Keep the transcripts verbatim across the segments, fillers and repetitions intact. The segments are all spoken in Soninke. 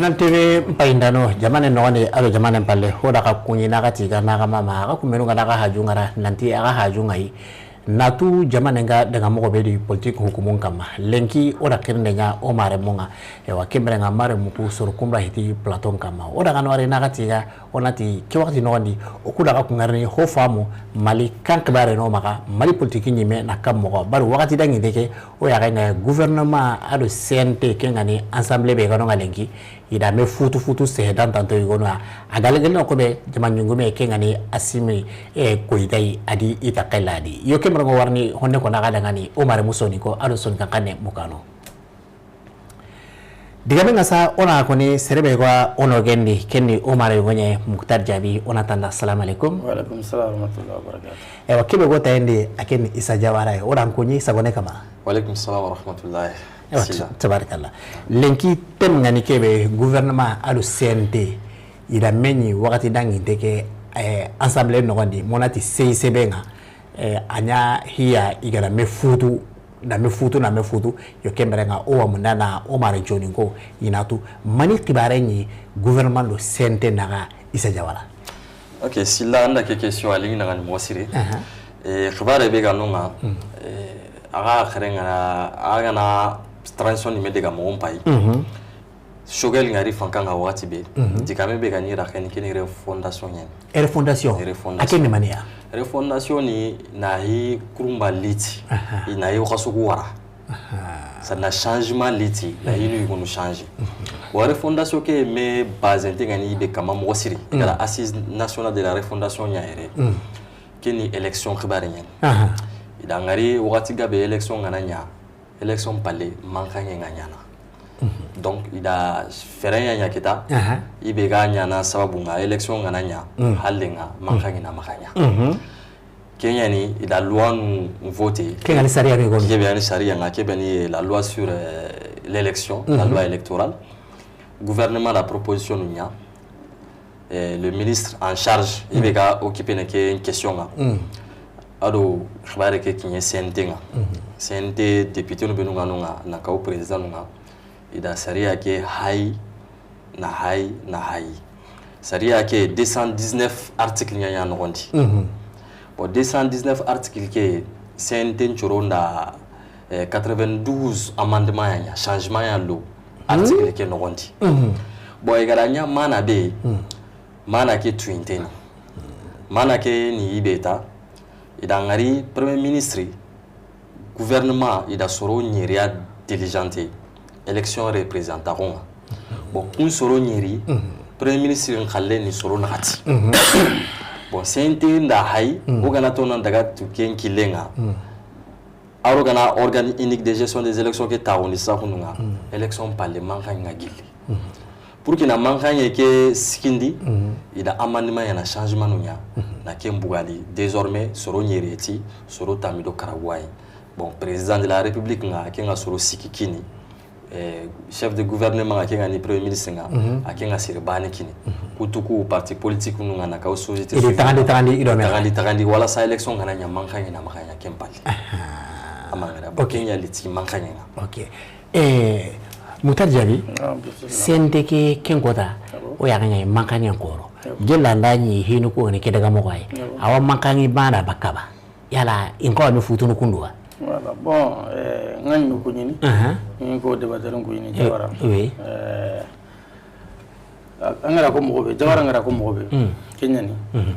An T V n payindano, jamaane noxondi, a do jamaane n palle, o da xa kuɲi na xa tiga, na xa mama, a xa kunbenu ga na xa haju ŋa ra, nanti a xa haju ŋa yi. Na tu jamaane ŋa daga moxo be di politique hukumun kanma. Lenki o da xirinde ɲa o maarenmun ŋa. Ewa, ken bire ŋa maarenmu ku soro kunba hiti plateau n kanma. O da xa no wari na xa tiga, o na ti ke waxati noxondi, o ku da xa kunŋarini ho faamu, Mali kan xibaare no maxa, Mali politique ɲiime na kan moxo. Bari waxati dangi nde ke, o ya ga ŋa gouvernement a do C N T ke ŋa ni assemblée be ga no ŋa lenki, i da me futu futu sehe dantanto yigono ya. A ga legel no ko be jama ɲungume ke ŋa ni Assimi, e, Goïta yi a di i ta xella di. Yo ke marango warni honne ko na ga da ŋa ni o maarenmu soni ko a do soni kan xanne mukano. Digaame ŋa sa, o na koni sere be ga o no gendi, ken ni o maarenmu ɲa Muktar Diaby, o na tanda. Salam alaikum. Wa alaikum salam wa rahmatullahi wa barakatuh. Ewa, ke be ga o tayindi, a ken ni Issa Diawara yi, o da n kuɲi Issa Gone kama. Wa alaikum salam wa rahmatullahi. Ewa, Sila. Tabarakallah. Lenki tem ŋa ni ke be gouvernement a do C N T, i da me ɲi waxati dangi nde ke, eh, assemblée noxondi, mo na ti C I C be ŋa, eh, a ɲa hiya i ga na me futu, na me futu, na me futu, yo ken bire ŋa o wa munda na o maarenmu soni ko, i na tu, mani xibaare ɲi gouvernement do C N T naxa Issa Diawara. Ok, Sila, an da ke question a lingi na ŋa ni moxo siri. Aha. Eh, xibaare be ga no ŋa, Mm. eh, a ga xere ŋa na, a ga na transition ni me de ga moxo n payi. Mhm. Choguel ŋa ri fanka ŋa waxati be, Mhm. digaame be ga ɲi ra xeni ke ni refondation ɲa ni. Refondation? Refondation. A ken ni mani ya? Refondation ni na hi kurumba liti, Aha. i na hi waxasu ku wara. Aha. Ça na changement liti, na hi nu yigonu changer. Mhm. Wa refondation ke me basé nte ŋa ni be kama moxo siri. Mm. Kala Assise nationale de la refondation ɲa yere. Mm. Ke ni élection xibaare ɲa ni. Aha. I da ŋa ri waxati ga be élection ŋa na ɲa. Élection palle, mankanŋe ŋa ɲaana. Mhm. Donc, i da feere ɲa ɲa kita, Aha. i be ga ɲaana sababu ŋa, élection ŋa na ɲa, Mm. halle ŋa, Mm. mankanŋe na maxa ɲa. Mhm. Ke ɲa ni, i da loi nu voté. Ke ŋa ni sariya be goni. Ke be ni sariya ŋa, ke be ni la loi sur, euh, l'élection, la Mhm. loi électorale. Gouvernement da proposition nu ɲa. Eh, le ministre en charge, i be Mm. ga occupé ne ke question ŋa. Mm. A do xibaare ke kiɲe C N T ŋa. Mhm. C N T député nu benu ŋa no ŋa, na kaw président nu ŋa. I da sariya ke hayi, na hayi, na hayi. Sariya ke deux cent dix-neuf article ɲa ɲa noxondi. Mhm. Bon, deux cent dix-neuf article ke C N T ncoro nda, eh, quatre-vingt-douze amendement ya ɲa, changement ya lo. Article ke noxondi. Mhm. Bon, i ga da ɲa mana be, Mhm. mana ke tuyinte ni. Mana ke ni i be ta, i da ŋa ri Premier ministre, gouvernement, i da soro ɲeri ya diligenté, élection représentative ŋa. Bon, kun soro ɲeri, Mhm. Premier ministre n xalle ni soro naxati. Mhm. Bon, C N T nda hayi, Mhm. o ga na to nan daga tu ken kille ŋa. Mhm. A ro ga na organe unique de gestion des élections ke taxundi saxunu ŋa, Mm. élection palle mankanŋe ŋa gilli. Mm. Pour que na mankanŋe ke sikindi, Mm. i da amendement ya na changement nu ɲa, Mm. na ken bugandi désormais soro ɲeri ti, soro tammi do karago yi. Bon, président de la République ŋa, ke ŋa soro sikki kini. Eh, chef de gouvernement ŋa, ke ŋa ni premier ministre ŋa, Mhm. a ke ŋa sere baane kini. Mhm. Kutu ku parti politique nu ŋa na kaw société I di civile. Taxandi, taxandi, i do me. Taxandi, taxandi, wala sa élection ŋa na ɲa mankanŋe na maxa ɲa ken palle. Aha. A ma ŋa ra, Ok. Ken ɲa liti mankanŋe ŋa. Ok. Eh, Muktar Diaby, Ah, bien sûr. C N T ke ken kota, Ah bon? O ya ga ɲa mankanŋe n xoro. Ah bon? Gella nda ɲi hinu ko ni ke daga moxo yi. Ah bon? Awa mankanŋe bana bakka ba. Yala, in ko a mi futunu kundu wa? Voilà, bon, eh, ŋa ɲi me kuɲini. Aha. Ŋa ɲi ko débatteur kuɲini, Eh, Jawara. Oui. Eh, a, an ga ra ko moxo be, Jawara n ga ra ko moxo be. Mm. Ke ɲa ni. Mhm.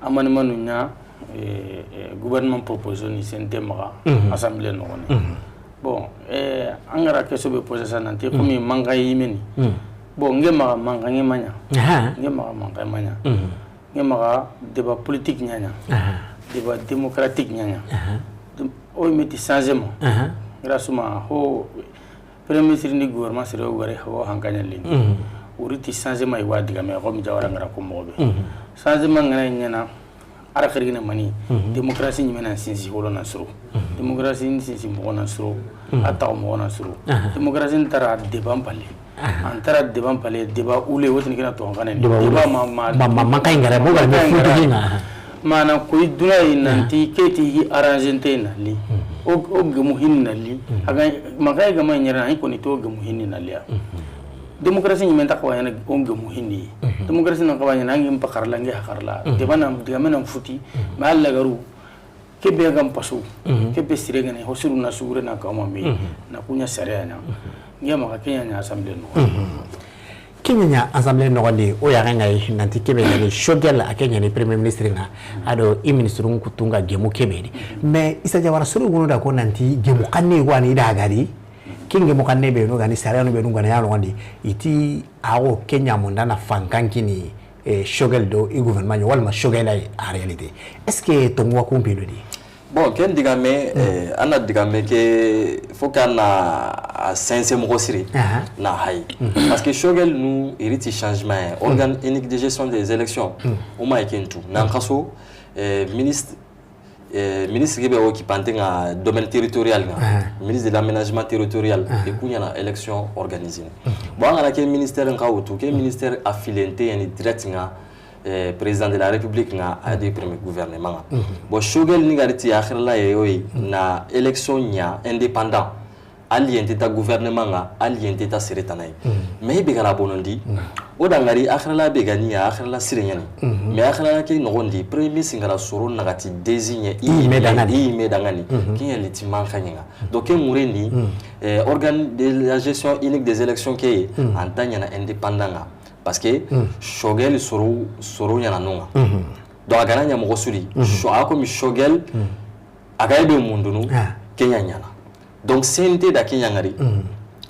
Amendement nu ɲa, eh, eh, gouvernement proposé ni C N T maxa, Mhm. assemblée noxo ni. Mhm. Bon, eh, an ga ra question be posé sa nanti, Mm. comme mankanŋe yinme ni. Mm. Bon, n ke maxa mankanŋe ma ɲa. Aha. N ke maxa mankanŋe ma ɲa. Mhm. N ke maxa débat politique ɲa ɲa. Aha. Débat démocratique ɲa ɲa. Aha. Dem-, o me ti changement. Aha. N ga ra suma ho Premier ministre ni gouvernement sere o gare ho hankaɲa lini. Mhm. O ri ti changement i wa digaame, comme Jawara n ga ra ko moxo be. Mhm. Changement n ga na ɲaana, a ra xirigina mani, Mhm. démocratie ɲi me na sinsi holo na soro. Mhm. Démocratie ni sinsi moxo na soro, Mhm. a taxo moxo na soro. Aha. Démocratie n tara débat n palle. Aha. An tara débat n palle, débat wule, wotini kena to xane. Débat wule. Débat ma, ma, ma, ma, mankanŋe n ga ra, mo ga ra, mankanŋe n ga ra. Futu hinga, aha. Mana koy duna yi, Aha. Nanti ke ti hi arrangé nte na li. Mhm. O, o gemu hin na li. Mhm. A ga mankanŋe ga ma ɲa ra, i ko ni to gemu hin na li ya. Mhm. Démocratie ɲimen ta xawa ɲana o n gemu hindi. Démocratie nan xawa ɲana an gi n pakarla, n gi hakarla. Deba nan, digame nan futi. Mais Alla garu, ke be ga n pasu. Ke be sire gane, ho siru na sugure na kawma me. Na kuɲa sariya ɲa. N gi maxa ke ɲa ɲa assemblée no. Ke ɲa ɲa assemblée noxondi, o yaxe ŋa yi nanti ke be ɲani Choguel, a ke ɲani premier ministre ŋa. A do i ministre ŋu kutu ŋa gemu ke be di. Mais Issa Diawara, soro gunu da ko nanti gemu xanne go ani da gari. Ke gemu xanne be no gani sariya no be no gani ya noxondi. I ti a go ke ɲa munda na fankankini, eh, Choguel do i gouvernement ɲa, walma Choguel ay en réalité. Est-ce que tongu wa kumpino di? Bon, ken digame, eh, an na digame ke, fo ke an na a sense moxo siri, na hay. Parce que Choguel nu, i ri ti changement, eh, organe unique de gestion des élections, o ma yi ken tu. Nan xaso, eh, ministre, eh, ministre ke be occupante ŋa domaine territorial ŋa, ministre de l'aménagement territorial, e ku ɲana élection organisée. Bon, an ga na ke ministère n xa wutu, ke ministère affilié nte yani direct ŋa, eh, président de la République ŋa, a di premier gouvernement ŋa. Bon, Choguel ni gari ti axirla ye yoyi na élection ɲa indépendant. Allié nte ta gouvernement ŋa, allié nte ta sere tana yi. Mais i be gara bonondi, o da ngari axirla be gani ya, axirla sire ɲani. Mais axirla ke noxondi, premier ministre ngara soro naxati désigné, i me dangani. I me dangani. Ke ɲa li ti mankaɲe ŋa. Donc, ke ŋure ni, eh, organe de la gestion unique des élections ke, an ta ɲana indépendant ŋa. Parce que Choguel soro, soro ɲana no ŋa. Donc, a ga na ɲa moxo su di, so, a komi Choguel, a ga be mundunu, ke ɲa ɲana. Donc, C N T da ke ɲa ngari.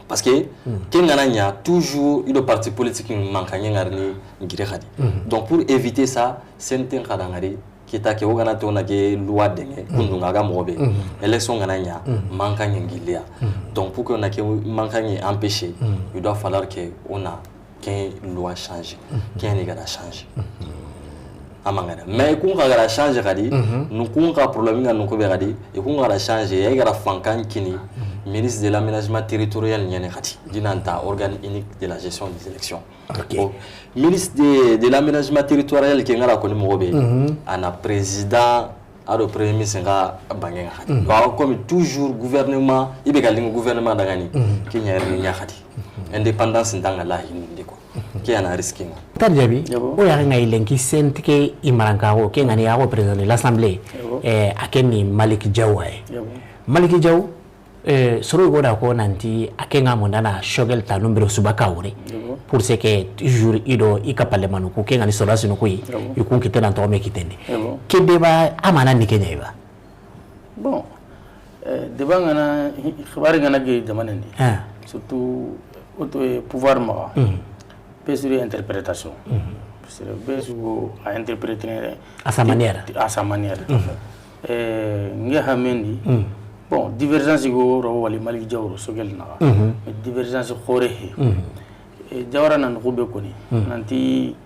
Parce que, ke ŋa na ɲa, toujours, i do parti politique mankaɲe ngari ni giri xadi. Donc, pour éviter ça, C N T n xa da ngari, kita ke, o ga na to na ke loi deŋe, kundu ŋa ga moxo be. Élection ga na ɲa, mankaɲe ngiliya. Donc, pour que na ke mankaɲe empêcher, il doit falloir que on a ke loi changer. Ke ni ga da changer. A ma ŋa da. Mais kun xa ga da changer xadi, nu kun xa problème ŋa nu ko be xadi, e kun xa da changer, e ga da fankankini, ministre de l'aménagement territorial ɲani xadi. Di nan ta organe unique de la gestion des élections. Ok. Bon, ministre de, de l'aménagement territorial ke ngara ko ni moxo be, a na président a do premier ministre n xa bange ŋa xadi. Bon, comme toujours gouvernement, i be ga lingi gouvernement dangani, ke ɲa yere ɲa xadi. Indépendance nta ŋa lahi ni ndi ko. Ke ya na risque ŋa. Tar Diaby, o yaxe ŋa yi lenki C N T ke i marankaxo, ke ŋa ni ya xo président de l'Assemblée, eh, a ke ni Malick Diaw ay. Malick Diaw, eh, soro go da ko nanti a ke ŋa munda na Choguel tanu mbiro suba ka wure. Pour ce que toujours i do i ka parlement ku ke ŋa ni soro sinu ku yi, i kun kite nan to me kitendi. Ke débat a mana ni ke ɲa yi ba? Bon, eh, débat ŋa na, xibaari ŋa na ge jamanen di. Surtout, auto, eh, pouvoir maxa. Be su ri interprétation. Parce que be su go a interpréter à sa manière. À sa manière. Eh, nge hamendi. Bon, divergence go ro wali Malick Diaw ro Choguel naxa. Mais divergence xore he. Eh, Diawara nan xube koni. Nanti,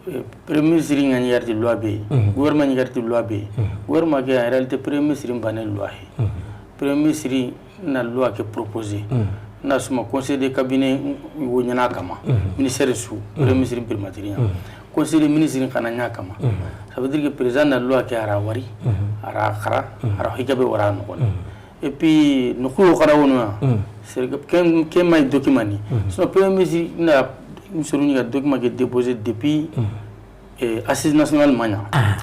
eh, premier ministre ŋa ɲi gari ti loi be. Gouvernement ɲi gari ti loi be. Gouvernement ke, en réalité, premier ministre mbane loi he. Premier ministre na loi ke proposer. Na suma conseil de cabinet wo ɲana kama. Ministère su, premier ministre primature ɲa. Conseil des ministres n xa na ɲa kama. Ça veut dire que président na loi ke a ra wari, a ra xara, a ra hijabe wara no kon. Et puis, no xuyo xara wono ya. C'est que ken, ken may document ni. Sinon, premier ministre na, soro ɲi ga document ke déposé depuis, eh, assise nationale ma ɲa.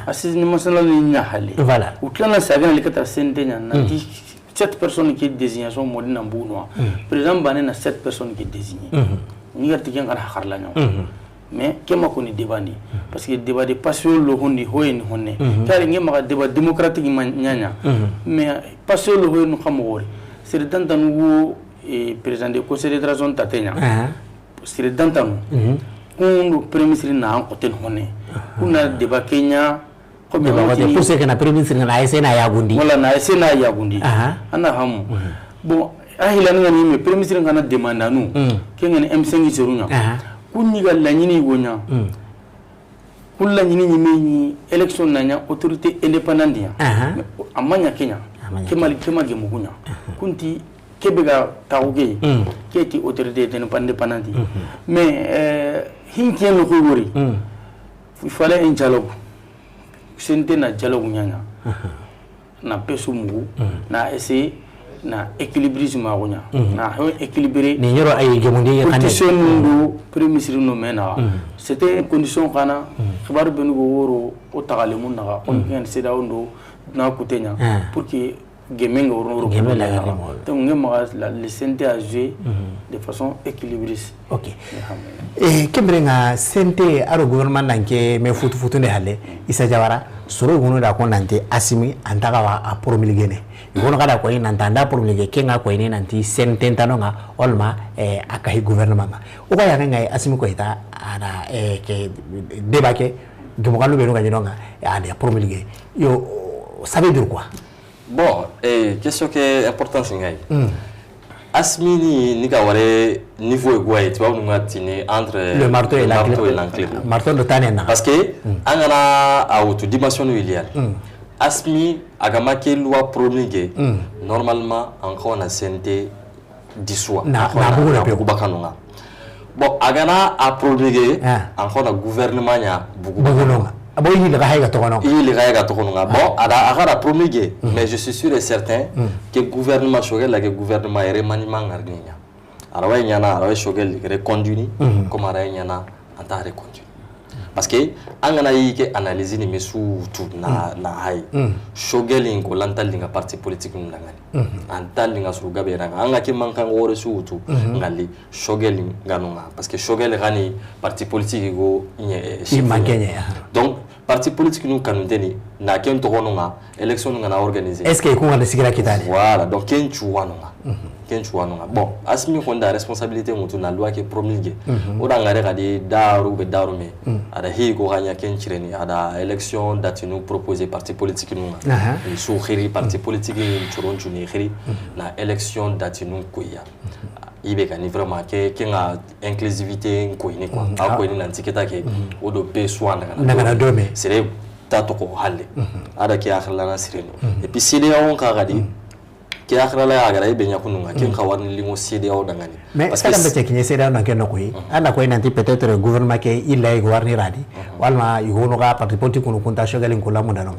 Assise nationale ni ɲa hale. Voilà. U tilana sagana li kata C N T ɲa, nanti sept personnes ke désignation modi na mbuno. Président bane na sept personnes ke désigné. Ni garti ken xara xarla ɲa. Mais ke ma koni débat ni. Parce que débat de passion lo hondi hoye ni honne. Kare nge maxa débat démocratique ma ɲaɲa. Mais passion lo hoye no xam wori. C'est dantanu wo, eh, président de conseil de transition tatenya. C'est dantanu. Kun do premier ministre na an koten honne. Kuna débat kenya. Comme débat ko pour ce que na premier ministre na essayer na yagundi. Voilà, na essayer na yagundi. Ana hamu. Bon, a hilani ngani me premier ministre ngana demande anu. Ke ngani M cinq serunya. Kun ni ga laɲini wonya. Kulla ɲini ɲi me ɲi élection na ɲa autorité indépendante ya. Mais a ma ɲa ke ɲa. A ma ɲa ke mali ke. Ke ma gemu ku ɲa. Kunti ke be ga taxu ke. Ke ti autorité indépendante. Mais, euh, hin ke no ko wori. Il fallait un dialogue. C N T na dialogue ɲaɲa. Na pesu mugu, na essayer na équilibrisme a gonya na ho équilibré. Ni yoro ay gemundi ya kane. Condition do premier ministre no mena. C'était une condition kana xibaru benu go woro o taxale mun naxa comme ken seda ondo na kutenya pour que gemenga woro gemme la garde mo. Donc ngema la le C N T a joué de façon équilibriste. Ok. E kembere nga C N T aro gouvernement nanke me futu futu ne hale Issa Diawara soro gono da ko nante Assimi antaga wa a promulgué ne. Igono kada ko nan tanda promulgué ke nga ko ne nanti C N T ntano nga olma e akahi gouvernement nga. O ga ya nga Assimi ko ita ada e ke débat ke gumuganu be no ga nga ada promulgué. Yo, ça veut dire quoi? Bon, eh, question ke importance ngai. Asmi ni, ni ga ware niveau e gwa e, tu vois, nunga tini entre le marteau et l'enclume. Marteau do tane na. Parce que an gana a wutu dimension no ilial. Asmi a ga ma ke loi promulgué, normalement an ko na C N T dissoit. Na bugu na bugu bakano nga. Bon, a gana a promulgué, an ko na gouvernement nya bugu bakano nga. Bon, i laga hay ga toxono nga. I laga hay ga toxono nga. Bon, a da a ga da promulgué, mais je suis sûr et certain que gouvernement Choguel la ke gouvernement e remaniement ngarni nya. Arawa nyana, arawa Choguel reconduit ni, comme arawa nyana anta reconduit. Parce que an gana yi ke analyse ni mesu tu na na hay. Choguel in ko lanta linga parti politique nu dangani. Anta linga suru gabe ranga. An ga ke mankan gore su tu ngali Choguel ngano nga. Parce que Choguel gani parti politique go nye. Donc parti politique nu kanuteni na ken toxono nga. Élection nu ngana organiser. Est-ce que i kunga da sigira kitani? Voilà, donc ken cuwano nga. Ken cuwano nga. Bon, Asmi konda responsabilité mutu na loi ke promulgué. O da ngare kadi daru be daru me. Ada hi ko ganya ken cireni ada élection date nu proposer parti politique nu nga. Ni su khiri parti politique ni curon cuni khiri na élection date nu kuya. I be gani vraiment ke ke nga inclusivité nkoyini quoi. A koyini nanti keta ke o do pe suwa daga na dome sere ta to ko halle. Ada ke akhla na sireno. Et puis C D A O ka gadi ke akhla la ya gara i be nya kununga ken ka warni lingo C D A O dangani. Mais parce que ça me tient que C D A O nan ken no koyi. Ana koyi nanti peut-être gouvernement ke illa i warni radi. Walma i gono ga parti politique kunu kunta Choguel in ko la mundano.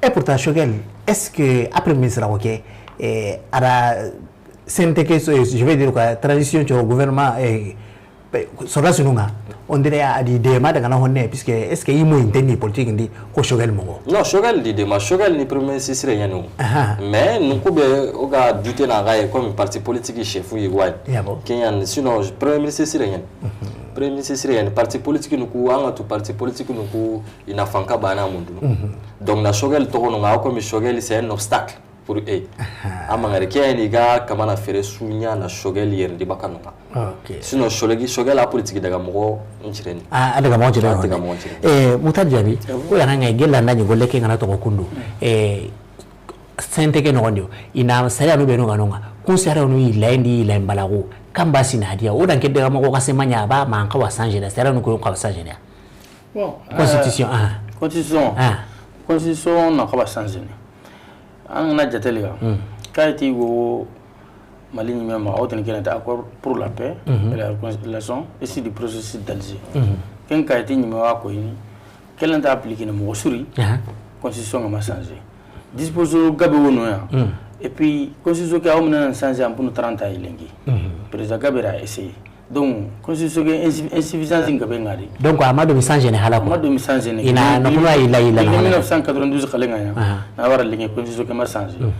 Et pourtant Choguel, est-ce que après ministre ko ke ada C N T ke, je vais dire quoi, transition coro gouvernement, eh, sora sununga. On dirait a di dema daga na honne, puisque est-ce que imo inteni politique ndi ko Choguel mogo? Non, Choguel di dema, Choguel ni premier ministre sire yanu. Mais nunku be oga douter na gaye comme parti politique chef yu igwa. Kenyan, sinon premier ministre sire yanu. Premier ministre sire yanu parti politique nuku anga tu parti politique nuku ina fanka bana mundu. Donc na Choguel toxono nga comme Choguel c'est un obstacle pour eux. Amangare ke yani ga kamana fere sunya na Choguel yer di bakano nga. Sinon Choguel, Choguel a politique daga mogo ncireni. A daga mogo ncireni. Eh, Moutar Diaby, ko ya nga gella na ni golle ke ngana to kundu. Eh, C N T ke no ndio. Ina sariya no be no ganonga. Kun sariya no ila indi ila imbalago. Kamba sina dia. O dan ke daga mogo ka semanya ba man ka wa changer da sariya no ko ka wa changer da. Bon, constitution, ah. Constitution. Constitution na ka ba changer ni. An na jateli ga. Kayiti go Mali ni ma o tan kena ta accord pour la paix et la réconciliation issu du processus d'Alger. Ken kayiti ni ma ko yini. Kelen ta appliquer ni mo suri. Constitution ma changer. Disposition gabe wono ya. Et puis constitution ke awmina changer en pour trente ans ilengi. Président Gabe a essayé. Donc constitution ke insuffisance nga be ngari. Donc a ma do mi changer ne hala ko. A ma do mi changer ne. Ina no kuma ila ila na mille neuf cent quatre-vingt-douze kale nga ya. Na wara linge constitution ke ma changer.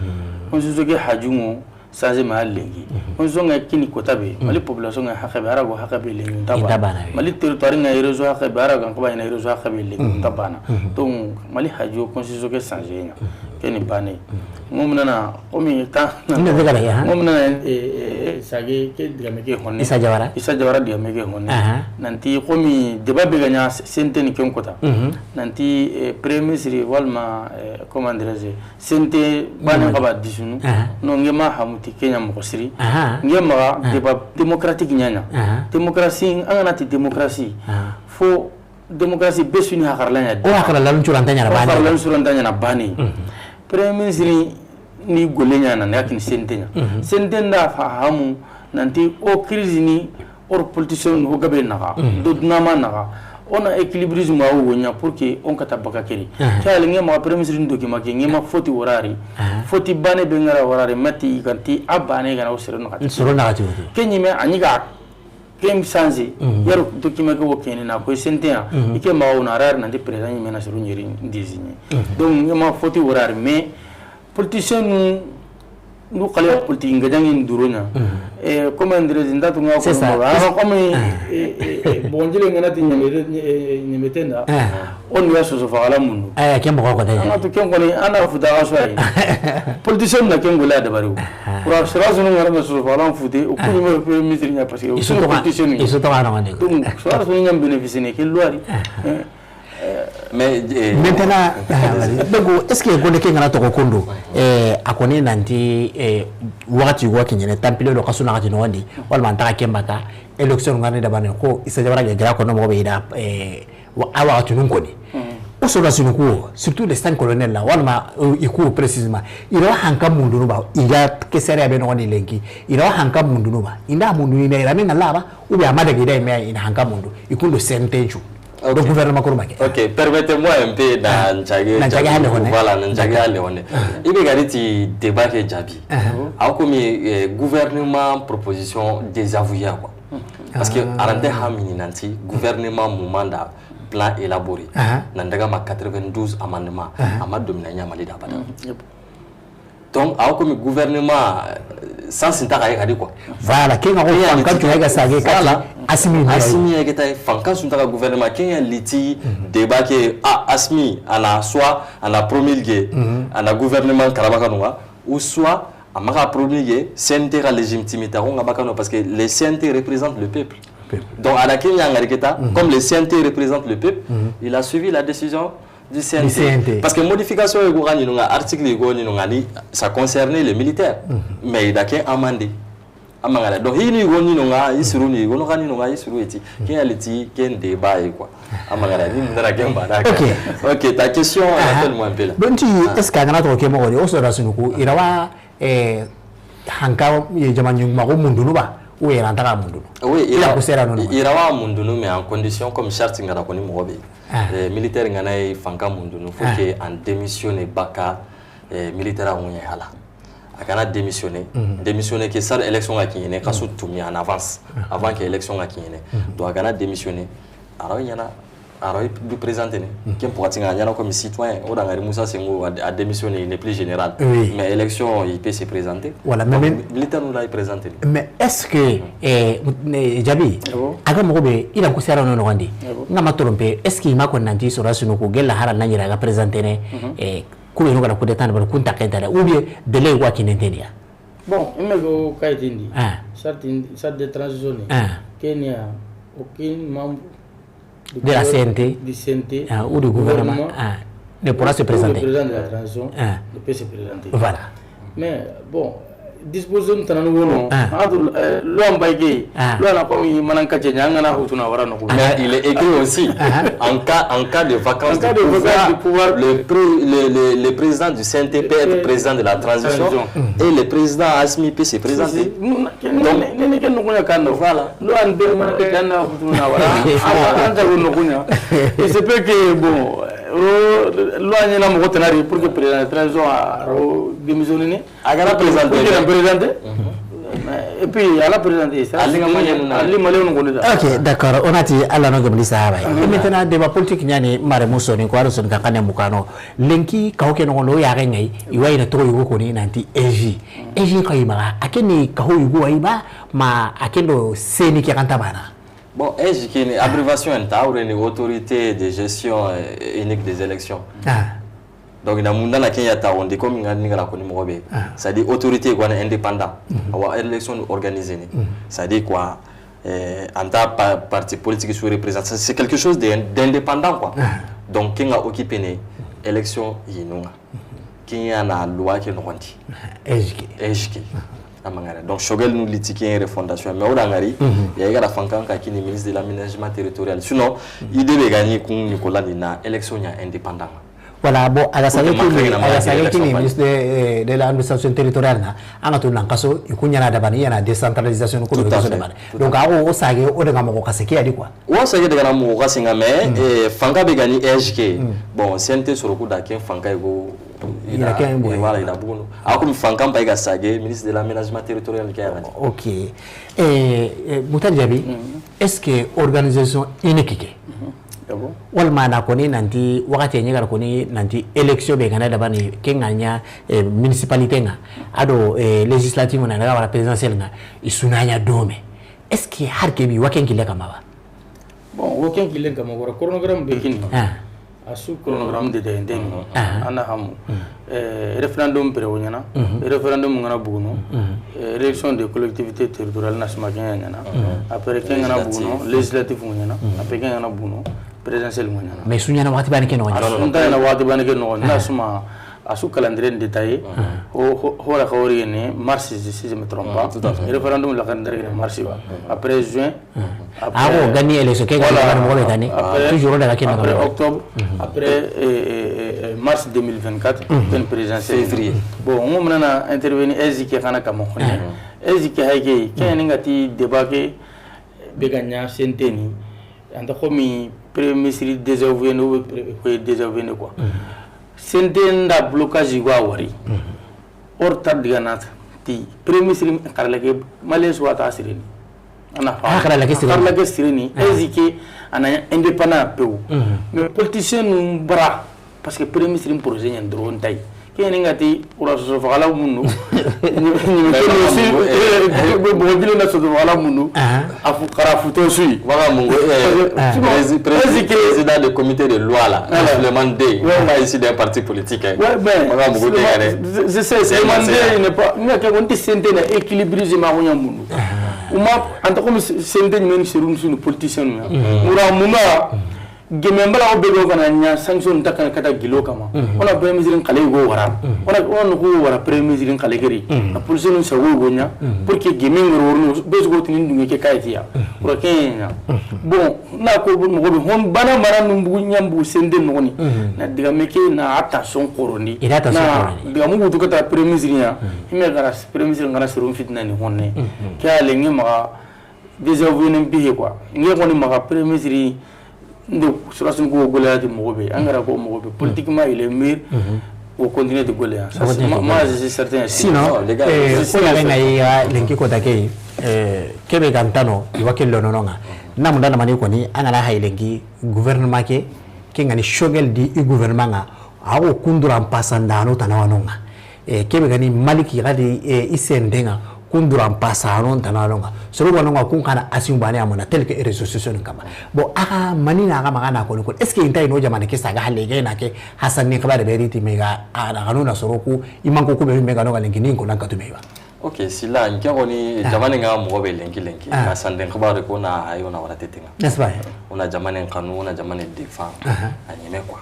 Constitution ke hajungo changer ma lingi. Constitution nga kini kota be. Mali population nga hakabe arago hakabe lingi tabana. Mali territoire nga région hakabe arago hakabe ina région hakabe lingi tabana. Donc Mali hajo constitution ke changer nya. Keni bane. Ngomna na omi ta. Ngomna na sage ke digame ke honne. Issa Diawara. Issa Diawara digame ke honne. Nanti komi débat be ganya senteni ken kota. Nanti premier ministre walma comment dirais-je, sente bane kaba disunu. Non ngema hamuti kenya mo siri. Ngema débat démocratique nyanya. Démocratie angana ti démocratie. Fo démocratie be suni hakarla nya. O hakarla lan curanta nya bane. Hakarla lan curanta nya bane. Premier ministre ni golle nya na yakin sente nya. Sente nda fahamu nanti o crise ni or politicien ho gabe naga. Do dunama naga. O na équilibrisme awo wo ɲa pour que o n kata baka keri. Ke hali ŋe ma premier ministre n doki ma ke, ŋe ma foti worari. Foti bane be ŋara worari, mati i kan ti a bane gana o sere no kati. Soro na kati wote. Ke ɲime a ɲi ga ke mi sanse. Yaro doki ma ke wo kene na ko sente ya. I ke ma wo na rari nanti président ɲime na soro ɲeri désigné. Donc ŋe ma foti worari, mais politicien nu, ndu xale politique nga jangi nduro ɲa. Eh, comme André Zinda tunga ko. C'est ça. Comme, eh, eh, eh, bon, jile ngana ti ɲeme, eh, ɲeme tenda. On ya soso fagala mundu. Eh, ken bogo ko de. Ana to ken koni, ana futa ga so ay. Politicien na ken gola da bari. Pour sura sunu ngara na soso fagala fute, o ku ɲeme premier ministre ɲa parce que ils sont politicien. Ils sont en train de. Donc sura sunu ɲa bénéficier ne ke loi ri. Mais, eh, maintenant, donc, est-ce que gonde ke ngana toxo kundu, eh, a koni nanti, eh, waxati go ke ɲene tampile do kasu na waxati no wandi, wala man ta ke mbaka élection ngani da bane ko isa jabara ge gra ko no mo be ida, eh, a waxati nun koni. O soro sunu ko, surtout les cinq colonels là, wala ma, eh, i ko précisément, ira hanka mundu no ba, iga ke sere be no wandi lenki, ira hanka mundu no ba, inda mundu ina ira me na laba, ou bien amada gida me ina hanka mundu, i kundo sente chu. Ok. Donc, gouvernement kurma ke. Ok, permettez-moi un peu na njage, na njage hande hone. Voilà, na njage hande hone. I be gari ti débat ke jabi. Aw komi, eh, gouvernement proposition désavouée, quoi. Parce que arande hamini nanti gouvernement mu manda plan élaboré. Nan daga ma quatre-vingt-douze amendements, ama domina ɲa Mali da bada. Donc, aw komi gouvernement, euh, sans inta kay kadi quoi. Voilà, ke nga ko fanka tu ga sage kati. Voilà. Asimi, Asimi ya ke tay fanka sunta ka gouvernement, ke nga liti débat ke, ah, Asimi ana soit ana promulgué, ana gouvernement karabaka nunga, ou soit amaka promulgué, C N T ka légitimité ko nga bakano, parce que le C N T représente le peuple. Donc, ala ke nga ngari keta, comme le C N T représente le peuple, il a suivi la décision du C N T. Du C N T. Parce que modification yi go gani nunga, article yi go ni nunga ni, ça concernait les militaires. Mais i da ke amendé. Amangara. Donc, hini go ni nunga, i suru ni go no gani nunga, i suru eti. Ke aliti, ke débat yi quoi. Amangara, ni mundara ke mbada. Ok. Ok, ta question, rappelle-moi un peu là. Donc, tu, est-ce que a gana to ke mo o so da sunu ko, irawa, eh, hanka ye jama ɲuŋu ma ko mundunu ba, ou ira nta ka mundunu. Oui, ira, ira ko sera no. Ira wa mundunu, mais en condition comme charte ngara ko ni mo be. Eh, militaire ngana yi fanka mundunu, faut que an démissionner baka, eh, militaire a ŋuɲe hala. A kana démissionner. Démissionner ke sar élection ga kiɲene, kasu tumi en avance. Avant que élection ga kiɲene. Donc a kana démissionner. Ara ɲana, ara du présenter ne. Ken pogati nga ɲana comme citoyen, o da ngari Moussa Senghor a, a démissionné, il n'est plus général. Oui. Mais élection, il peut se présenter. Voilà, mais, donc, mais militaire nu la présenter. Mais est-ce que, eh, Jabi, aga mo be ira ko sera no no gandi. Nga ma tromper, est-ce que i ma ko nanti soro sunu ko gella hara na ɲira ga présenter ne, eh, ku yeno ga coup d'état ne, ba kunta kenta da, ou bien délai wa kinentedia. Bon, i me go kayitindi. Charte, charte de transition. Kenya, aucun membre de la C N T, du C N T, ou du gouvernement, ne pourra se présenter. Le président de la transition ne peut se présenter. Voilà. Mais, bon, disposition tana no wono. Entre, euh, loi mbayge, loi na ko i manan kace ɲa ngana hutuna wara no ko. Mais il est écrit aussi, en cas, en cas de vacance du pouvoir, le pré-, le, le, le président du C N T peut être président de la transition et le président Assimi peut se présenter. Donc, ne, ne, ne, ke noxo ɲa kando. Voilà. Lo an be mana ke janna futuna wala. An ta go noxo ɲa. Et c'est peut que, bon, euh, lo an na mo tenari pour que président de transition a ro démissionner. A ga na présenter. Pour que na présenter. Et puis, a la présenter, ça, Ali nga manyanu na. Ali malen no gonda. Ok, d'accord. On a dit, Allah no gabli sahaba. Et maintenant, débat politique ɲani mare musoni ko aro son ka kane mukano. Lenki ka hoke no gondo ya ga ngai. I wa i na toxo yugo koni nanti E J. E J ka i maxa, a ke ni ka ho yugo wa i ba, ma a ke ndo seni ke kanta bana. Bon, E J ke ni abbréviation en ta, ou ni autorité de gestion, euh, unique des élections. Donc, na munda na Kenya ta, on dit comme nga ni ngara ko ni mo be. C'est-à-dire autorité quoi, indépendant. Awa élection organisée ni. C'est-à-dire quoi, euh, en tant que parti politique sous-représenté, c'est quelque chose de, d'indépendant quoi. Donc, ke nga occupé ni élection yinunga. Ke ya na loi ke noxondi. E J ke. E J ke. Amangara. Donc, Choguel nu liti ke refondation. Mais o da ngari, ya i ga da fankan ka kini ministre de l'aménagement territorial. Sinon, idée be gani kun Nicolas ni na élection ɲa indépendant. Voilà, bon, a ga sage kini, a ga sage kini ministre de, de l'administration territoriale na, an ga to nan xaso, i ku ɲaana dabari, i ɲaana décentralisation ko do xaso dabari. Donc, a go o sage o daga moxo xase ke ya di quoi. O sage daga na moxo xase ŋa, mais, eh, fanka be ga ni S G K. Bon, C N T soro ku da ke fanka i go, i da ke, voilà, i da buguno. A ko mi fanka mpa i ga sage, ministre de l'aménagement territorial ke ya ga ni. Ok. Eh, eh, Moutar Diaby, est-ce que organisation unique ke? Walma na koni nanti, waxati ɲi ga ra koni nanti élection be ga na dabari ke ŋa ɲa, eh, municipalité ŋa, a do, eh, législative na ga wara présidentielle ŋa, i su na ɲa dome. Est-ce que har ke bi wa ken kille kama ba? Bon, wo ken killen kama, wara chronogramme be kini. Ah. A su chronogramme détaillé nte ni. Ah. An na hamu. Eh, référendum pere wo ɲaana. Référendum ŋa na buguno. Eh, élection des collectivités territoriales na sima ke ɲaana. Après ke ŋa na buguno, législatif ŋa ɲaana. Après ke ŋa na buguno, présidentiel ŋa ɲaana. Mais su ɲaana waxati baane ke noxo ɲa. A su nta ɲaana waxati baane ke noxo. Na suma, a su calendrier détaillé. Ho, ho, ho la xawri ne mars, si je me trompe pas. Tout à fait. Référendum la calendrier ne mars ba. Après juin, Après, a go gagné élection ke ga, voilà, moxo be gagné. Après, toujours daga ken, après octobre, après, euh, euh, euh, mars deux mille vingt-quatre, ken présidentielle. Février. Bon, ŋo mena na intervenir S G K xana kama xone. S G K hay ke, ken ni ŋa ti débat ke be ga ɲa C N T ni. Anta xo mi premier ministre désavoué no, ou bien désavoué no quoi. C N T nda blocage go a wari. Or tar diga na ti premier ministre xarala ke, Malien su wa ta sirini. Ana fa. Ah, xarala ke sirini. Xarala ke sirini. S G K ana indépendant pewu. Mais politicien nu bara, parce que premier ministre projet ɲa ndoro nta yi. Ke ni ŋa ti, o ra soso faxala mundu. Ni, ni, ni, eh, bo, bo, bo, na soso faxala mundu. A fu, xara futo su yi. Wala mungu, eh, prési-, prési-, président de comité de loi là, Souleymane Dey, pas issu d'un parti politique, hein. Ouais, ben, wala mungu, je, je sais, Souleymane Dey, il n'est pas, ŋa ke gonti C N T na équilibré ma ko ɲa mundu. Uma, anta comme C N T ni men serum sunu politicien ya. Mura muna, geme mbala o be go kana ɲa sanction ta kana kata gilo kama. Ona premier ministre xale go wara. Ona, ona ko wara premier ministre xale geri. A police nun sago go ɲa. Pour que geme ngoro worno be go tinin dunge ke kaytiya. Pour que ɲa. Bon, na ko moxo be hon bana bana num bugu ɲam bugu C N T noxoni. Na diga me ke na attention korondi. Na diga mu butu kata premier ministre ya. Ime gara premier ministre ngana serum fitna ni honne. Ke a lenge maxa désavoué nen pihe quoi. Nge xoni maxa premier ministre nde surasun ko golayati moxo be, an gara ko moxo be. Politiquement, il est mûr. O continuer de goler. Ça, c'est, moi, moi, je suis certain. Sinon, les gars, eh, o na renga ya lenki ko take, eh, kebe gantano, i wa ke lono ŋa. Na munda na mani koni, an gana hay lenki gouvernement ke, ke ngani shogel di i gouvernement ŋa, a go kundura mpasandano tana wa no ŋa. Eh, kebe gani Maliki gadi, eh, i sendenga, kundura mpasano ntana no ŋa. Soro wa no ŋa kun kana asim bane amona tel que réseaux sociaux ni kama. Bon, aga mani na aga magana ko ko. Est-ce que inta ino jamane ke saga halle ga na ke Hassan ni kabare be riti mega ana gano na soro ku iman ko ku be mega no ga lenki ni ko nan katu mega. Ok, sila nke koni jamane nga mogo be lenki lenki. Ka sanden kabare ko na ayo na wara tetenga. N'est-ce pas? Ona jamane kanu, ona jamane défend. A ɲeme quoi.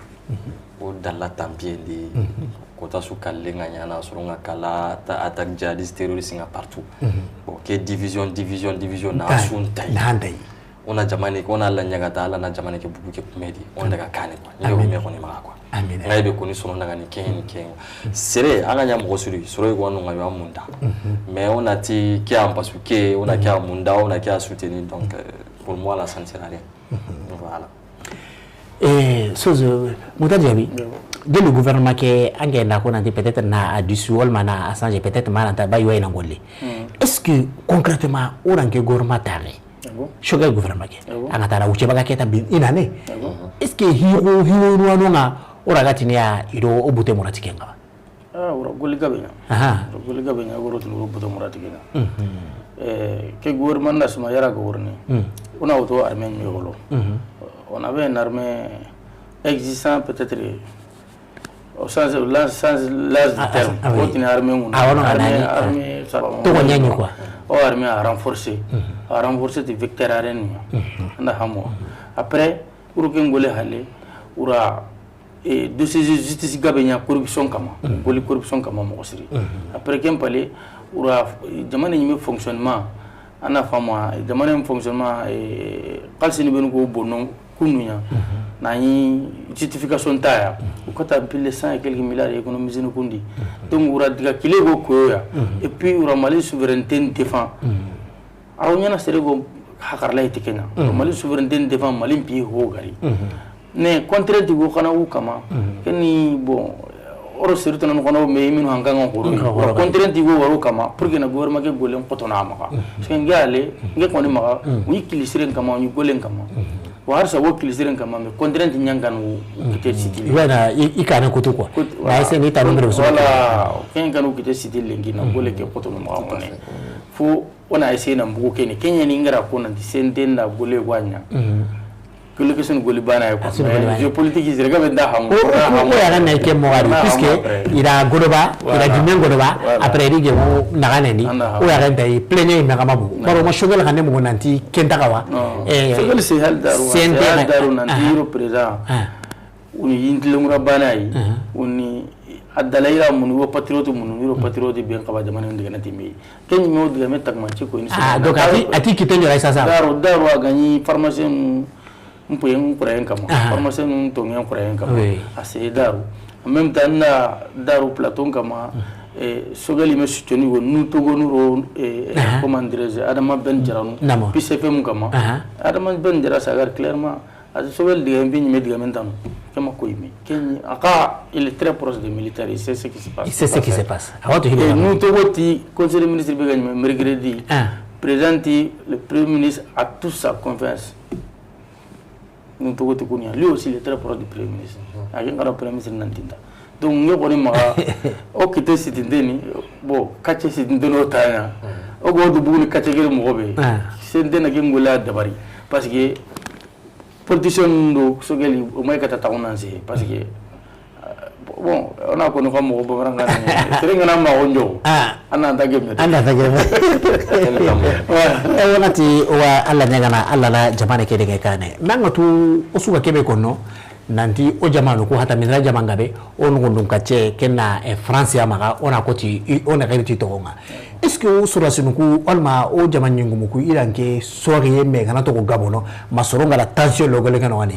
O dalla tampiye ndi, kota su kalle nga ɲana, soro nga kala ta-, attaque djihadiste terroriste nga partout. Bon, ke division, division, division, na sun tayi. Na ntayi. Ona jamane, ona la ɲaga ta, ala na jamane ke bugu ke kumedi. On daga kane quoi. Ni o me koni maga quoi. Amin. Nga be koni sono daga ni ken, ken. Sere, anga ɲa mogo suri, soro ko no nga yo amunda. Mais ona ti ke am pasu ke, ona ke amunda, ona ke a soutenir, donc, euh, pour moi, là, ça ne sert à rien. Voilà. Eh, soso, Mouta Diaby, delu gouvernement ke, ange na ko nanti peut-être na a dissous, wala na a changé, peut-être ma na ta ba yoy na ngolli. Est-ce que concrètement, o ranke gouvernement tare? Choqué gouvernement ke. Anga tara uche baga keta bin inane. Est-ce que hiro, hiro no no nga, o raga tini ya, ido o bute murati kenga? Ah, wura goli gabe ɲa. Aha. Wura goli gabe ɲa, wura tunu wura buta murati gina. Eh, ke gouvernement na suma yara gouvernement. Ona auto armée ɲi wolo. On avait une armée existant peut-être au sens, la, sens large du terme. Auto une armée, armée, ça va. To ko ɲaɲi quoi. O armée a renforcé. A renforcé ti vecteur arène. Anda hamo. Après, pour que ngole hale, wura e dossier justice gabe ɲa corruption kama, goli corruption kama mogo siri. Après ken pale, wura jamane ɲime fonctionnement, ana fama jamane fonctionnement, e, xalisi ni benu ko bonno kunu ɲa. Na yi justification ta ya. U kata pile cent et quelques milliards économisé ni kundi. Donc, ura diga kile go koyo ya. Et puis, ura Mali souveraineté défend. Aw ɲana sere go hakarla ite kenya. Mali souveraineté défend, Mali pays ho gari. Ne contrainte go kana u kama. Keni, bon, oro sere tana kono me minu hankanga ko. Contrainte go waro kama pour que na gouvernement ke golen kotona maka. Parce que ngale, nge koni maka, wi kilisiren kama, ni golen kama. Wa har sa wo kilisiren kama, mais contrainte ɲangan wo kite siti. Wena, i, i kana kutu quoi. Kut-, voilà. Ba ese ni tanu mere. Voilà. Ken kanu kite siti lengi na gole ke kotono maka mone. Fo on a essayé na mbugu kene. Kenya ni ngara ko nanti C N T na gole wanya. Kele ke sun goli bana ya ko. Géopolitique sere ga be da hamu. O, o, o ya na ke mo gari, puisque ira godoba, ira dimen godoba, après iri ge mo na gane ni. O ya ga nta i plaignant me ga mabu. Baro ma Choguel ga ne mo nanti kenta kawa. Choguel se hal daru, C N T hal daru nanti iro président. Uni yinti lemura bana yi. Uni adala ira munu, wo patriote munu, iro patriote ben kaba jamana ndiga na timi. Ken mo diga me takma ci ko ni. Ah, donc ati, ati kiten jora sasa. Daru, daru a gagné pharmacien. Mpoyen kurayen kama, pharmacien nun tongen kurayen kama. A se daru. En même temps, na daru plateau kama, eh, Choguel me soutenu go nu togo nu ro, eh, comment dirais-je, Adama Ben Jara nu. P C F M kama. Adama Ben Jara sagar clairement. A Choguel diga mbi ni me diga men tanu. Kema ko imi. Keni aka, il est très proche des militaires, il sait ce qui se passe. Il sait ce qui se passe. Awa to hili. Nu togo ti conseil des ministres be gagné mercredi. Président, le premier ministre a toute sa confiance. Nun togo ti kunya. Lui aussi, il est très proche du premier ministre. A ken kara premier ministre nan tinda. Donc, nge koni maga, o kite sitindeni, bon, kace sitindeni o tanya. O go du buguni kace gere mo be. Sendena ke ngola dabari. Parce que politicien do Choguel o may kata taxunan se. Parce que Bon, on a connu comme mɔgɔ bamanankan ni. Sere ngana ma o njo. Ah. Ana ta gemme. Ana ta gemme. Wa, e wonati wa Alla ɲagana, Alla la jamane ke dege kane. Nanga tu o suga kebe konno, nanti o jamanu ko hata minra jamanga be, o nugundun kacce, kenna, eh, France ya maga, ona koti, i, ona gari ti togonga. Est-ce que o sura sinuku, walma o jaman nyingumu ku, iranke, sori yemme, gana togo gabono, ma soro ngala tension logole kano wani.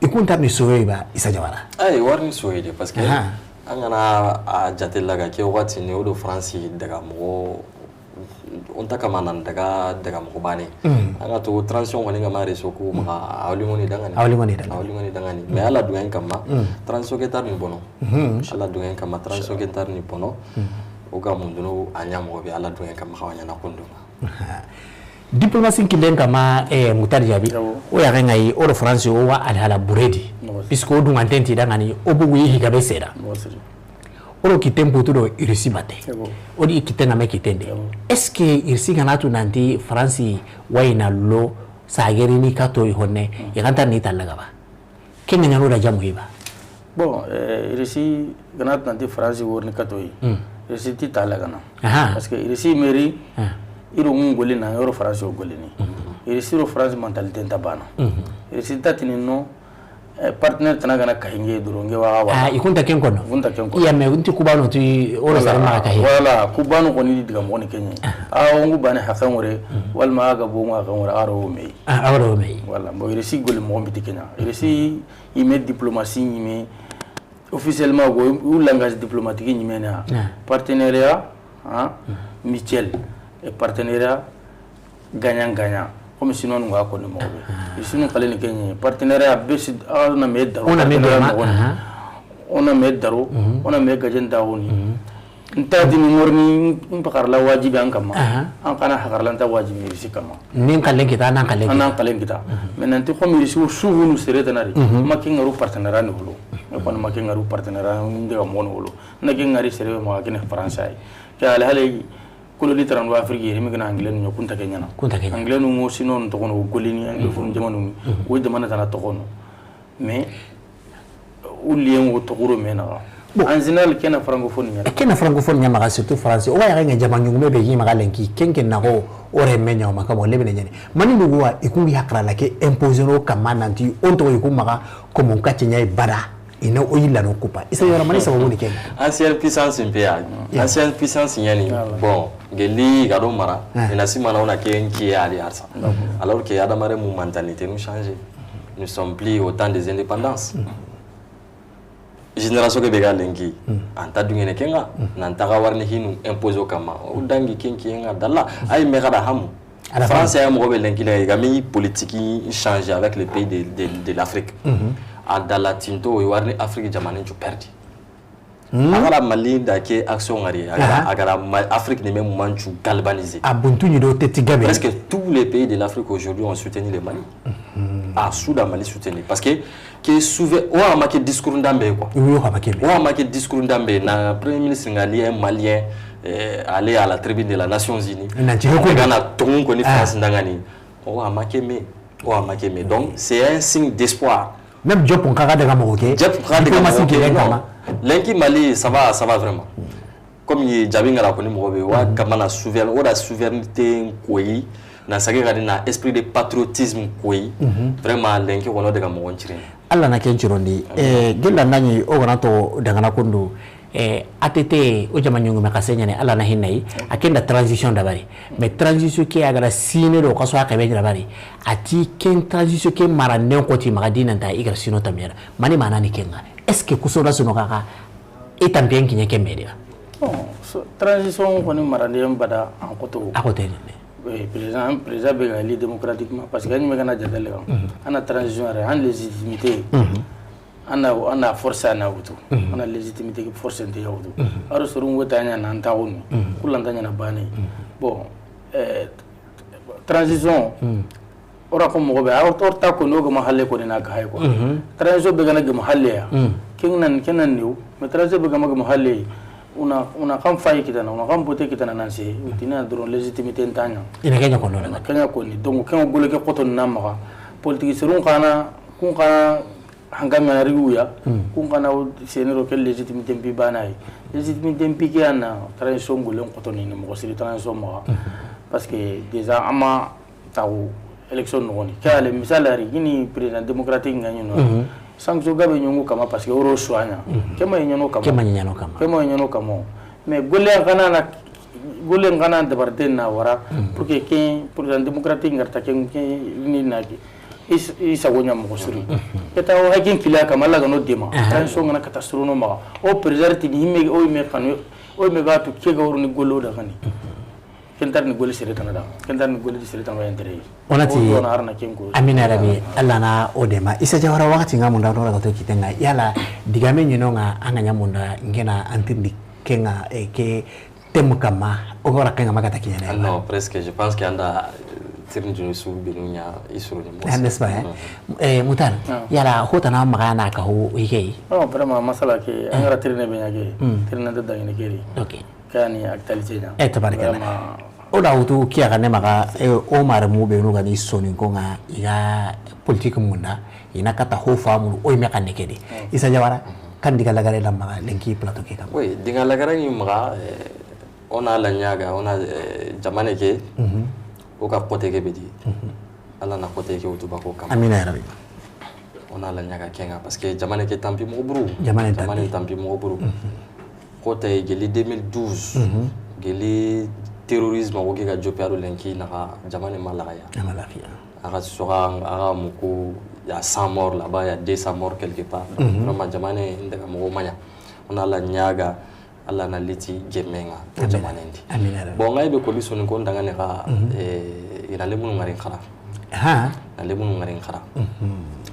I kun ta ni soye ba, Isa Jawara? Ay, war ni soye de, parce que an gana a jate laga ke waxati ni, o do France daga moxo, o nta kama nan daga, daga moxo bane. An ga to transition woni ga mare so ko ma, a wali ngoni dangani. A wali ngoni dangani. A wali ngoni dangani. Mais Alla duŋen kama, transition ke tar ni bono. Alla duŋen kama, transition ke tar ni bono. O ga munduno a ɲa moxo be, Alla duŋen kama xawa ɲa na kundu. Diplomatie killen kama, eh, Mutari Jabi. O ya ga ŋa yi, o do France, o wa alhala buredi. Puisque o duŋanten ti dangani, o bugu yi higabe seda. O do kitten putu do Russie bate. O di kitten ame kitten de. Est-ce que Russie gana tu nanti France wayna lo sagerini kato i honne, i ganta ni tallaga ba? Ken ŋa ɲaano da jamu hiba. Bon, eh, Russie, gana nanti France worni katoyi. Russie ti tala gana. Parce que Russie meri, iro ngun golina, iro France o golini. Russie ro France mentalité nta bana. Russie ta tini no, eh, partenaire tana gana kahinge duro, nge wa wa. Ah, i kunta ken kono. Kunta ken kono. Iya, mais unti kubano ti oro sare ma kahi. Voilà, kubano koni diga mo ni kenye. Ah, o ngu bane hakan wore, walma aga bo ngu hakan wore, aro me. Ah, aro me. Voilà, bon, Russie goli mo mbiti kenya. Russie i me diplomatie ɲime, officiellement, go, ou langage diplomatique ɲime na. Partenariat, hein, mutuel, et partenariat gagnant-gagnant. Comme sinon, nous avons connu. Et sinon, kale ni kenye, partenariat, be si, ah, on a mis daro, on a mis daro, on a mis gagnant daro ni. Nta dini ŋorni, n pakarla wajibi an kama. An kana hakarla nta wajibi Russie kama. Nin kallen kita, nan kallen kita. Nan kallen kita. Mais nanti comme Russie o suhunu sere tanari. Ma ke ŋaru partenaire ni wolo. Mais kono ma ke ŋaru partenaire ni daga mono wolo. Na ke ŋari sere ma kene France ay. Ke ala hale koloni tarando Afrique yere mi gana anglais no kunta ke ɲana. Kunta ke ɲana. Anglais no mo sinon to kono golini anglais fon jamanu. O jamana tana to kono. Mais, o lien wo toxuro me naxa. Bon. En général, kena francophone ɲa. Kena francophone ɲa maxa, surtout français. O wa yaxa ŋa jama ɲugume be yi maxa lenki, ken ken naxo, o reme ɲa o maxa, mo lebene ɲani. Mani nugu wa, i kun gi haqara la ke imposer no kama nanti, o nto i kun maxa, comme on kati ɲa i bada, i na o yilla no kupa. Isa yora mani sababu ni ken. Ancienne puissance impériale. Ancienne puissance ɲani. Bon, geli gado mara, ina simana ona ke nki ali arsa. Alors que adamare mu mentalité nu changer. Nous sommes plus au temps des indépendances. Génération ke be ga lenki, an ta dungene kenga, nan ta ga warini hinu imposer o kama. O dangi kenki enga dalla. Ay me gada hamu. France ya mo be lenki la, ga mi politique changer avec les pays de, de, de l'Afrique. A dalla tinto, o warini Afrique jamane ju perdi. A gara Mali da ke action ngari, a gara, a gara Ma-, Afrique ni même manchu galvanisé. A buntu ni do teti gabe. Presque tous les pays de l'Afrique aujourd'hui ont soutenu le Mali. A Soudan Mali soutenu. Parce que, que souvent, o a ma ke discours ndambe quoi. Oui, o a ma ke. O a ma ke discours ndambe. Na premier ministre ngali un malien, euh, aller à la tribune de la Nations Unies. Na jiko gana tongu ko ni France ndangani. O a ma ke me. O a ma ke me. Donc, c'est un signe d'espoir. Même Diop, on kaka daga mogo ke. Diop, kaka daga mogo ke, non. Lenki Mali, ça va, ça va vraiment. Comme ye jabi ngala ko ni mogo be, wa kamana souveraineté, o da souveraineté koyi, na sage gadi na esprit de patriotisme koyi. Vraiment, lenki kono daga mogo ncire. Alla na ken cirondi. Eh, gella nani o gana to daga na kundu. Eh, A T T, o jama ɲungu me xase ɲane, Alla na hinna yi, a ken da transition dabari. Mais transition ke a gara sine do xaso a xebe dabari. A ti ken transition ke maranden xoti maxa dinanta i gara sino tamiyana. Mani mana ni kenga. Est-ce que kuso da suno kaka i tampiyen kiɲe ke media? Bon, so, transition xoni maranden bada an xoto. A xote ni. Oui, président, président be ga élu démocratiquement, parce que a ɲi me gana jadale kan. Ana transition yere, an légitimité. Ana, ana force ana wutu. Ana légitimité ke force nte ya wutu. Aro soron wota ɲa nan ta woni. Kullanta ɲa na bane. Bon, euh, transition. Ora ko mogo be, a or ta ko no gama halle ko na ka hay ko. Transition be gana gama halle ya. Ken nan, ken nan niw. Mais transition be gama gama halle. Una, una kan fayi kitana, una kan bote kitana nan se. Utina dron légitimité ntanya. Ina kenya ko no. Kenya ko ni. Donc ken gole ke koto na maga. Politique serun kana, kun kana Hangame na rigi wuya, kun kana senero ke légitimité mpi bana yi. Légitimité mpi ke ana transition golen xotoni ni moxo siri transition maxa. Parce que déjà ama taxu élection noxoni. Ke ale misal ari gini président démocratique nga ɲino. Sanction gabe ɲongu kama parce que oro soigna. Kema ɲono kama. Kema ɲono kama. Kema ɲono kama. Mais golen kana na, golen kana débarter na wara pour que ken président démocratique ngarta ken, ken ni na ke. I sago ɲa moxo siri. Keta o hakin kila kama Alla gano dema. Transition ngana kata surono maxa. O président ti ni me o me kanu, o me ga tu ke ga wurni golo da kani. Kentar ni goli sere tana da. Kentar ni goli sere tana intérêt. Onati. Amina rabi, Alla na o dema. Isa Jawara, waxati nga munda do ga to kitenga. Yala digame ɲino nga anga ɲa munda ngena antirndi kenga, e, ke tem kama, o gora kenga magata kiɲana. Ah non, presque, je pense que anda, euh, tirindini su benu ɲa i suru ni mo. N'est-ce pas, hein? Eh, Mutar, yala hotana maxa na ka ho hikei? Non, vraiment, masala ke, angara tirine be ɲa ke, tirine da dangine keri. Ok. Kani actualité ɲa. Eh, tabarikalla. Vraiment. O da wutu kiya ga ne maxa, eh, o mare mu benu gani soninko nga, i ga politique munda, i na kata ho famunu, o i me xanne kedi. Isa Jawara, kan diga lagare la maxa lenki plateau ke kam. Oui, diga lagare ni maxa, eh, o na la ɲaga, o na, eh, jamane ke, o ka kote ke bedi. Alla na kote ke wutu bako kam. Amina ya rabi. O na la ɲaga kenga, parce que jamane ke tampi moxo buru. Jamane tampi. Jamane tampi moxo buru. Kote geli deux mille douze, geli terrorisme o ke ga jope ado lenki naxa jamane ma laxaya. Ama lafiya. Aga soxa, aga muku, il y a cent morts là-bas, il y a deux cents morts quelque part. Vraiment, jamane ndaga moxo maɲa. O na la ɲaga, Alla na liti gemenga, o jamanendi. Amina rabi. Bon, ngai be koli soninko ndangane xa, eh, i na lemunu ngari n xara. Ha? Na lemunu ngari n xara.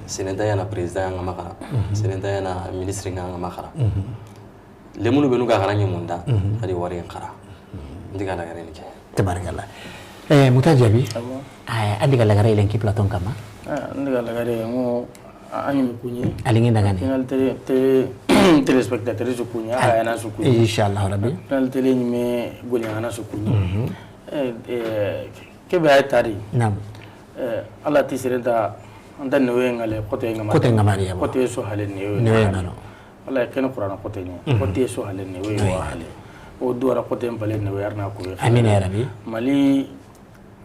Senenta yana président nga ma xara. Senenta yana ministre nga ma xara. Lemunu benu ga xara ɲimunda, xadi wari n xara. Ndiga lagare ni ke. Tabarikalla. Eh, Muta Jabi. Abo. Eh, a diga lagare lenki plateau kama. Ah, ndiga lagare mo. A ɲi me kuɲi. A lingi ndagani. Final télé, télé, téléspectateur su kuɲi, a yana su kuɲi. Inshallah rabbi. Final télé ɲi me goli yana su kuɲi. Eh, eh, ke be ay tari. Naam. Eh, Alla ti sere da, anta newe ngale, kote ngamari. Kote ngamari, ya. Kote su hale newe. Newe ngano. Alla ken Qur'ana kote ni. Kote su hale newe wa hale. O duwara kote mbale newe arna ko. Amina ya rabbi. Mali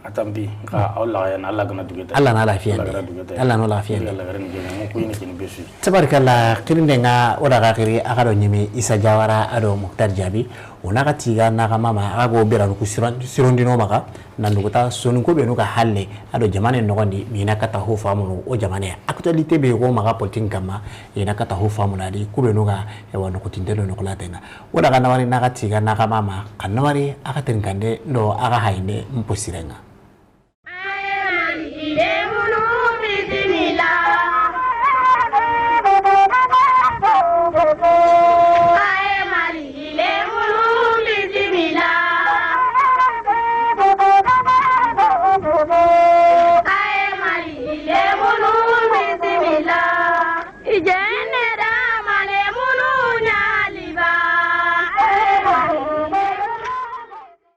A tampi, nka, Allah ya na, Allah gana dugeta. Allah na lafiya. Allah gana dugeta. Allah na lafiya. Allah gana dugeta. Mo ko yini kini besu. Tabarikalla, kirinde nga o daga kiri, a ga do ɲimi Isa Jawara, a do Muktar Jabi. O na ga tiga na ga mama, a ga go bera ku siron-, sirondino maxa, na nduguta soninko benu ga halle, a do jamane noxondi, mina kata ho famunu, o jamane. Actualité be go maxa politique kamma, ina kata ho famuna di, ku benu ga, e wa noxutinte do noxulatenga. O daga nawari na ga tiga na ga mama, xa nawari a ga terinkande, ndo a ga hayinde, mpo sirenga.